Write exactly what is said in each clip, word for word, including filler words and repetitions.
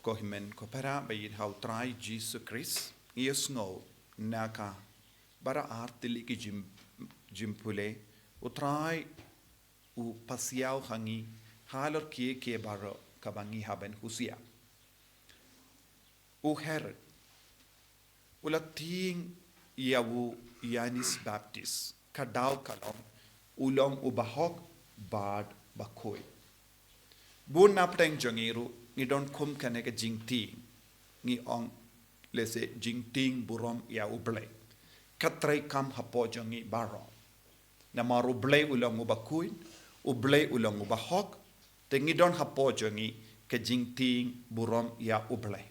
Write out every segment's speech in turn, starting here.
Ko hynmen ko para ba ïeit ha u Trai Jisu Khrist, ngi ïohsngew na ka ba ar tylli ki jing, jingpule, u Trai u pasiaw ha ngi halor kiei kiei baroh kaba ngi hap ban husiar. U Herod u la tieng ïa u Ïoannis Baptist, ka daw ka long u long u bahok bad bakhuid. Bun na pdeng jong ngi ruh ngi don kum kane ka jingtieng, ngi ong lehse jingtieng burom ïa U Blei. Ka treikam hapoh jong ngi baroh. Namar U Blei u long u bakhuid, U Blei u long u bahok, te ngi don hapoh jong ngi ka jingtieng burom ïa U Blei.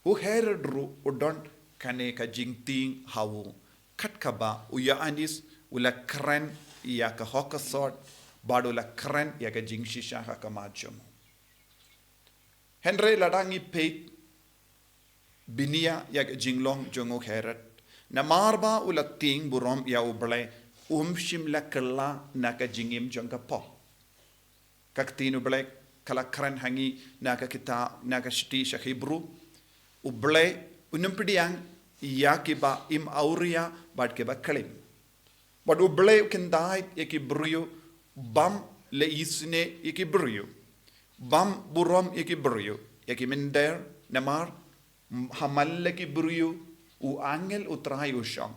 U Herod ruh u don kane ka jingtieng ha u, kat kaba u Ïoannis u la kren ïa ka hok ka sot, bad u la kren ïa ka jingshisha ha khmat jong u. Hynrei lada ngi peit bniah ïa ka jinglong jong u Herod, namar ba u la tieng burom ïa U Blei, um shym la kylla na ka jingim jong ka pop. Ka ktien U Blei ka la kren ha ngi na ka kitab, na ka shithi sha Hebru, U Blei un ym pdiang ïa kiba im awria bad kiba klim. Bad U Blei u kyntait ïa ki briew, bym leh isynei ïa ki briew, bym burom ïa ki briew, ïa ki mynder, namar ha man la ki briew u angel U Trai u shong.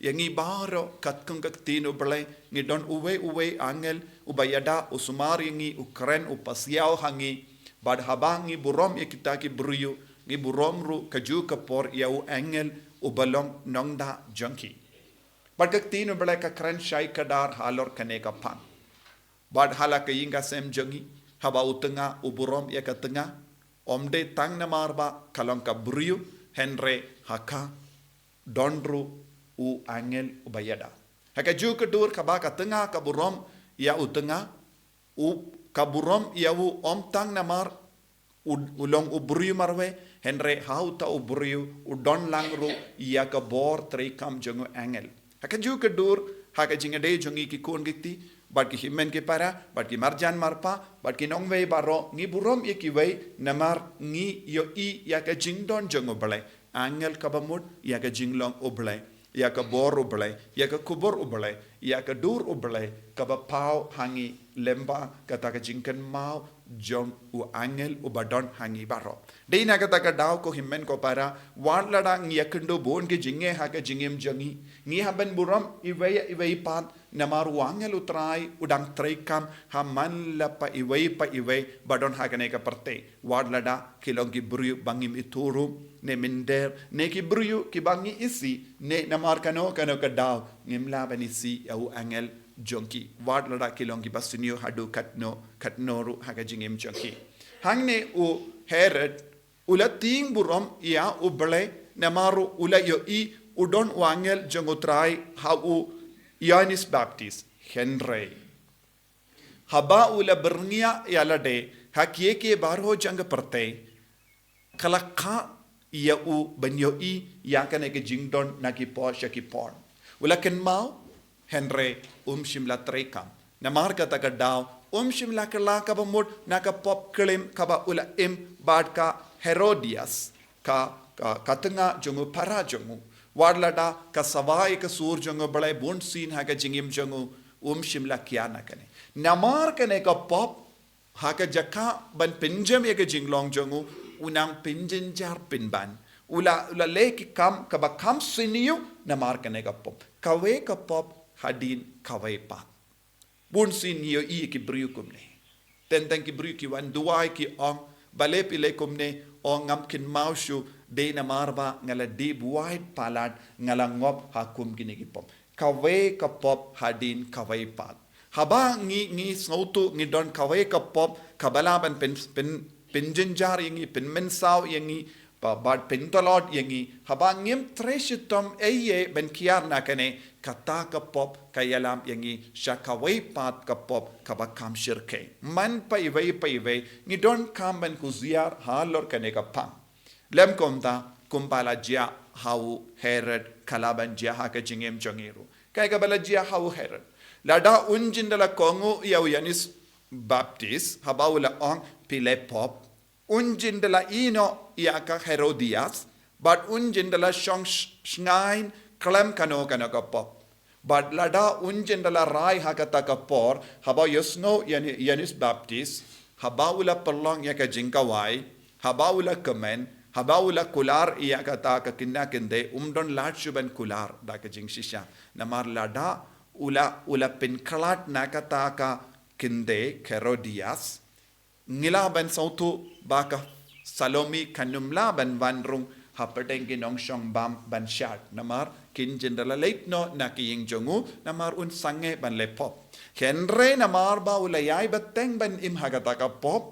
Ïa ngi baroh katkum ka ktien U Blei ngi don uwei uwei angel uba ïada, u sumar ïa ngi, u kren, u pasiaw ha ngi. Bad haba ngi burom ïa kita ki briew, ngi burom ruh kajuh ka por ïa u angel uba long nongda jong ki. Bad ka ktien U Blei ka kren shai kdar halor kane ka phang. Bad ha la ka ïing ka sem jong ngi, haba u tnga u burom ïa ka tnga, ym dei tang namar ba ka long ka briew, hynrei ha ka don ruh u angel uba ïada. Ha kajuh ka dur kaba ka tnga ka burom ïa u tnga, u ka burom ïa u ym tang namar u, u long u briew marwei, hynrei ha uta u briew u don lang ruh ïa ka bor treikam jong u angel. Ha kajuh ka dur, ha ka jingïadei jong ngi ki khun ki kti, bad ki hynmen ki para, bad ki marjan marpa, bad ki nongwei baroh, ngi burom ïa kiwei, namar ngi ïohi ïa ka jingdon jong U Blei, angel kaba mut ïa ka jinglong U Blei, ïa ka bor U Blei, ïa ka khubor U Blei, ïa ka dur U Blei, kaba paw ha ngi lyngba kata ka jingkynmaw jong u angel uba don ha ngi baroh. Dei na kata ka daw ko hynmen ko para, wat lada ngi ïakynduh bun ki jingeh ha ka jingim jong ngi, ngi hap ban burom iwei ïa iwei pat, namar u angel U Trai u dang treikam ha man la pa iwei pa iwei ba don ha kane ka pyrthei. Wat lada ki long ki briew ba ngim ithuh ruh, ne mynder, ne ki briew kiba ngi isih, ne namar kano kano ka daw ngim lah ban isih ïa u angel jong ki. Wat lada ki long kiba sniew haduh katno katno ruh ha ka jingim jong ki. Hangne u Herod u la tieng burom ïa U Blei, namar u la ïohi u don u angel jong U Trai ha u Ïoannis Baptist. Hynrei haba u la byrngia ïa lade ha kiei kiei baroh jong ka pyrthei, ka la kha ïa u ban ïohi ïa kane ka jingdon na ki por sha ki por. U la kynmaw, hynrei um shym la treikam. Namar kata ka daw um shym la kylla kaba mut na ka pop klim kaba u la im bad ka Herodias, ka, ka, ka tnga jong u, para jong u. Wat lada ka sawa ïa ka sur jong U Blei bunsien ha ka jingim jong u, um shym la kiar na kane. Namar kane ka pop, ha ka jaka ban pynjem ïa ka jinglong jong u, u nang pynjynjar pynban. U la, u la leh ki kam kaba kham sniew namar kane ka pop. Kawei ka pop hadien kawei pat. Bunsien ngi ïohi ki briew kumne. Teng teng ki briew ki wan duwai ki ong, balei phi leh kumne, ong ngam kynmaw shuh, dei namar ba nga la dih buaid palat, nga la ngop ha kum kine ki pop. Kawei ka pop hadien kawei pat. Haba ngi, ngi sngewthuh ngi don kawei ka pop kaba lah ban pyn, pyn, pynjynjar ïa ngi, pynmynsaw ïa ngi, ba, bad pyntlot ïa ngi. Haba ngim trei shitom ei ei ban kiar na kane, kata ka pop ka ïalam ïa ngi sha kawei pat ka pop kaba kham shyrkhei. Man pa iwei pa iwei ngi donkam ban husiar halor kane ka phang. Lym kumta, kumba la jia ha u Herod ka lah ban jia ha ka jingim jong ngi ruh. Kaei kaba la jia ha u Herod? Lada un jin da la kohnguh ïa u Ïoannis Baptist, haba u la ong phi leh pop, Un jin da la ïehnoh ïa ka Herodias, bad un jin da la shong sh-, shngaiñ khlem kano kano ka pop. Bad lada un jin da la rai ha kata ka por, haba ïohsngew ïa Ïoannis Baptis, haba u la pynlong ïa ka jingkawai, haba u la kmen, haba u la kular ïa kata ka khynnah khyndai, um don lad shuh ban kular da ka jingshisha. Namar lada u la, u la pynkhlad na kata ka khyndai Herodias, ngi lah ban sngewthuh ba ka Salome kan ym lah ban wan rung hapdeng ki nongshong bam ban shad. Namar kin jin da la leit noh na ka ïing jong u, namar un sangeh ban leh pop. Hynrei namar ba u la ïai bteng ban im ha kata ka pop,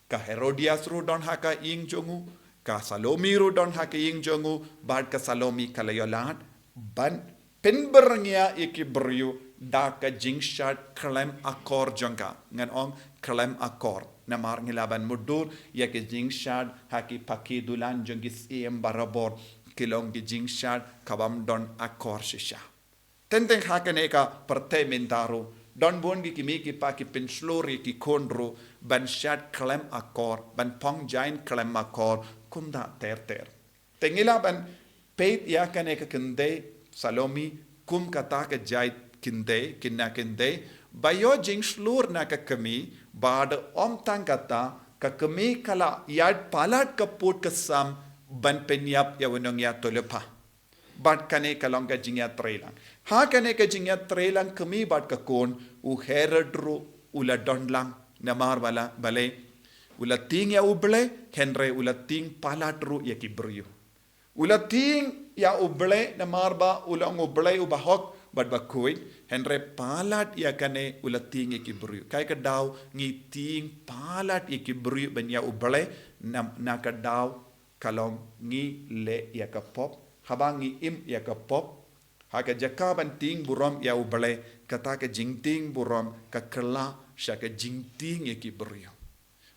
ka Herodias ruh don ha ka ïing jong u, ka Salome ruh don ha ka ïing jong u, bad ka Salome ka la ïoh lad ban pynbyrngia ïa ki briew da ka jingshad khlem akor jong ka. Ngan ong khlem akor. Namar ngi lah ban mutdur ïa ki jingshad ha ki paki dulan jong ki syiem barabor, ki long ki jingshad kaba ym don akor shisha. Teng teng ha kane ka pyrthei mynta ruh, don bun ki kmie ki kpa ki pynshlur ïa ki khun ruh ban shad khlem akor, ban phong jaiñ khlem akor, kumta ter ter. Te ngi lah ban peit ïa kane ka khyndai Salome kum kata ka jait khyndai, khynnah khyndai, ba ïoh jingshlur na ka kmie, bad ym tang kata, ka kmie ka la ïaid palat ka pud ka sam ban pynïap ïa u nongïathuhlypa. Bad kane ka long ka jingïatreilang. Ha kane ka jingïatreilang kmie bad ka khun, u Herod ruh u la don lang. Namar ba la, balei, u la tieng ïa U Blei, hynrei u la tieng palat ruh ïa ki briew. U la tieng ïa U Blei namar ba u long U Blei uba hok bad ba khuid, hynrei palat ïa kane u la tieng ïa ki briew. Kaei ka daw ngi tieng palat ïa ki briew ban ïa U Blei, na, na ka daw ka long ngi leh ïa ka pop. Haba ngi im ïa ka pop, ha ka jaka ban tieng burom ïa U Blei, kata ka jingtieng burom ka kylla sha ka jingtieng ïa ki briew.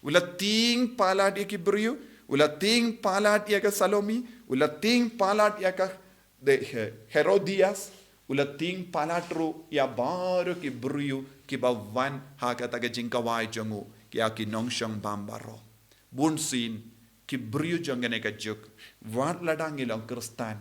U la tieng palat ïa ki briew, u la tieng palat ïa ka Salome, u la tieng palat ïa ka de He-, Herodias, u la tieng palat ruh ïa baroh ki briew kiba wan ha kata ka jingkawai jong u, ïa ki nongshong bam baroh. Bunsien ki briew jong kane ka juk, wat lada ngi long Khristan,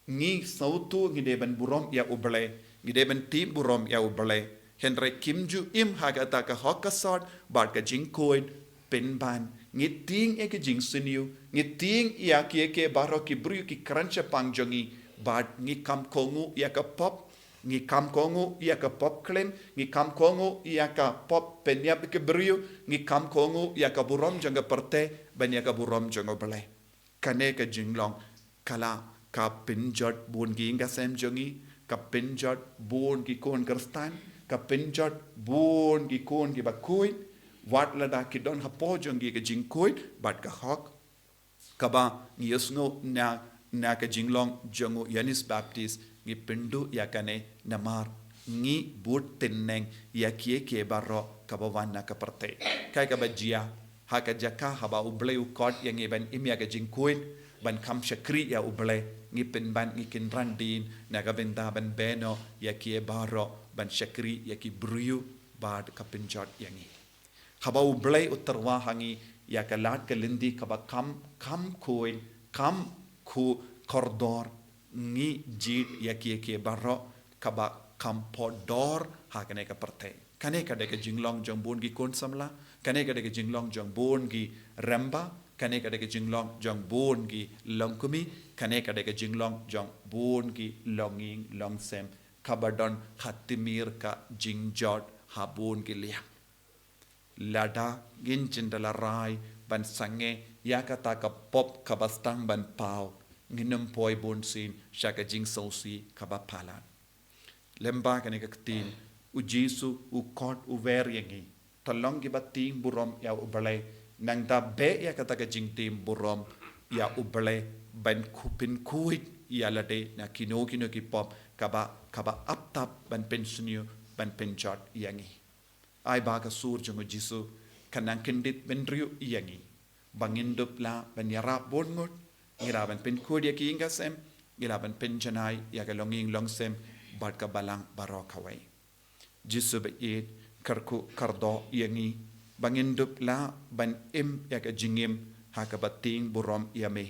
ngi sngewthuh ngi dei ban burom ïa U Blei, ngi dei ban tieng burom ïa U Blei. Hynrei kim ju im ha kata ka hok ka sot bad ka jingkhuid pynban. Ngi tieng ïa ka jingsniew, ngi tieng ïa kiei kiei baroh ki briew ki kren shaphang jong ngi, bad ngi kham kohnguh ïa ka pop, ngi kham kohnguh ïa ka pop klim, ngi kham kohnguh ïa ka pop pynïap ïa ki briew, ngi kham kohnguh ïa ka burom jong ka pyrthei ban ïa ka burom jong U Blei. Kane ka jinglong ka la ka pynjot bun ki ïing ka sem jong ngi, ka pynjot bun ki khun Khristan, ka pynjot bun ki khun kiba khuid, wat lada ki don hapoh jong ki ka jingkhuid bad ka hok. Kaba ngi ïohsngew na, na ka jinglong jong u Ïoannis Baptis, ngi pynduh ïa kane namar ngi bud tynneng ïa kiei kiei baroh kaba wan na ka pyrthei. Kaei kaba jia, ha ka jaka haba U Blei u khot ïa ngi ban im ïa ka jingkhuid, ban kham shakri ïa U Blei, ngi pynban ngi kynran dien na ka bynta ban beh noh ïa kiei baroh, ban shakri ïa ki briew bad ka pynjot ïa ngi. Haba U Blei u tyrwa ha ngi ïa ka lad ka lynti kaba kham, kham khuid, kham khuid kordor, ngi jied ïa kiei kiei baroh kaba kham pohdor ha kane ka pyrthei. Kane ka dei ka jinglong jong bun ki khun samla, kane ka dei ka jinglong jong bun ki rangbah, kane ka dei ka jinglong jong bun ki longkmie, kane ka dei ka jinglong jong bun ki longïing longsem kaba don ha timir ka jingjot ha bun ki liang. Lada ngin jin da la rai ban sangeh ïa kata ka pop kaba sdang ban paw, ngin ym poi bunsien sha ka jingsngewsih kaba palat. Lyngba kane ka ktien, U Jisu u khot u wer ïa ngi, to long kiba tieng burom ïa U Blei, nangta beh ïa kata ka jingtieng burom ïa U Blei ban khu-, pynkhuid ïa lade na kino kino ki pop kaba, kaba ap tap ban pynsniew, ban pynjot ïa ngi. Ai ba ka sur jong U Jisu kan nang kyndit bynriew ïa ngi, ba ngin dup lah ban ïarap bun ngut, ngi lah ban pynkhuid ïa ki ïing ka sem, ngi lah ban pynjanai ïa ka longïing longsem bad ka balang baroh kawei. Jisu ba ïeit, kyrkhu kyrdoh ïa ngi, ba ngin dup lah ban im ïa ka jingim ha kaba tieng burom ïa me,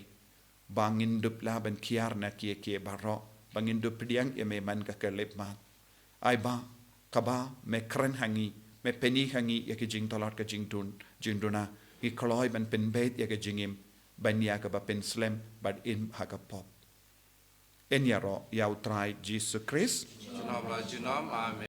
ba ngin dup lah ban kiar na kiei kiei baroh, ba ngin dup pdiang ïa me man ka khyllipmat. Ai ba, kaba me kren ha ngi, me pyni ha ngi ïa ka jingtlot ka jingduna, jingduna, ngi kloi ban pynbeit ïa ka jingim, ban ïa kaba pynslem bad im ha ka pop. Yn ïaroh ïa U Trai Jisu Khrist. Junom la junom, amen.